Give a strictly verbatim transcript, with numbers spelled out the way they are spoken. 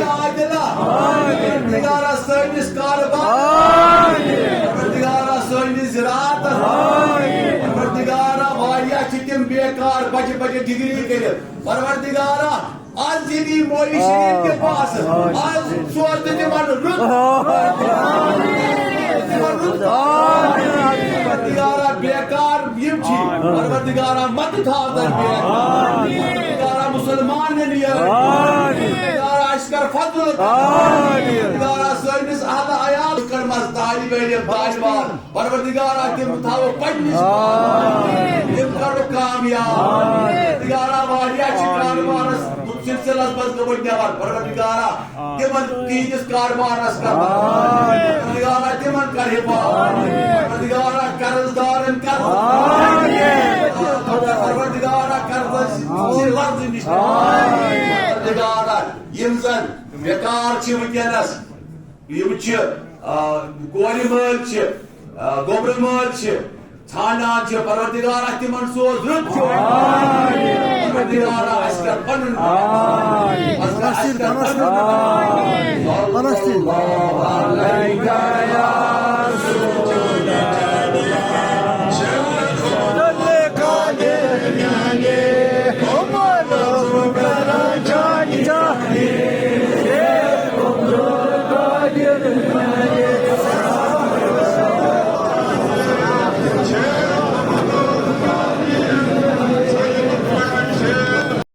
عادلہ۔ پروردگارا سٲنِس کارٕبارس، پروردگارا سٲنِس زِراعتس، پروردگارا واریاہ چھِ تِم بیکار بجہِ بجہِ ڈگری کٔرِتھ، پروردگارا آز ییٚلہِ یہِ مولوی شریف تہِ پاسہٕ، آز سوز تہٕ تِمن رُت۔ تِمن رُت۔ پروردگارا بیکار یِم چھِ، پروردگارا مدد تھاو تَتہِ بیکار۔ پروردگارا مسلمانن یہِ۔ پروردگارا اَسہِ کر فضل۔ پروردگارا سٲنِس اہل عیال کر منٛز طالب علم طالبات۔ پروردگارا تِم تھاوو پننِس پانس۔ تِم کرو کامیاب۔ پروردگارا واریاہ چھِ کاربارس سلسلس منٛز گٔمٕتۍ نٮ۪بر۔ پروردگارا تِمن تِہنٛدِس کاربارس کر۔ پروردگارا تِمن کر حفاظت۔ پروردگارا قرض دارن کر۔ پروردگارا قرضس لرزٕ نِش۔ پروردگارا یِم زن بیکار چھِ وٕنکیٚنس، یِم چھِ، آ، کورِ مٲلۍ چھِ، آ، گوٚبرٕ مٲلۍ چھِ، ژھانڈان چھِ، پروردگارا تِمن سوز رُت کھیوٚن۔ پروردگارا اَسہِ کر پنُن۔ اَسہِ کر، اَسہِ کر پنُن۔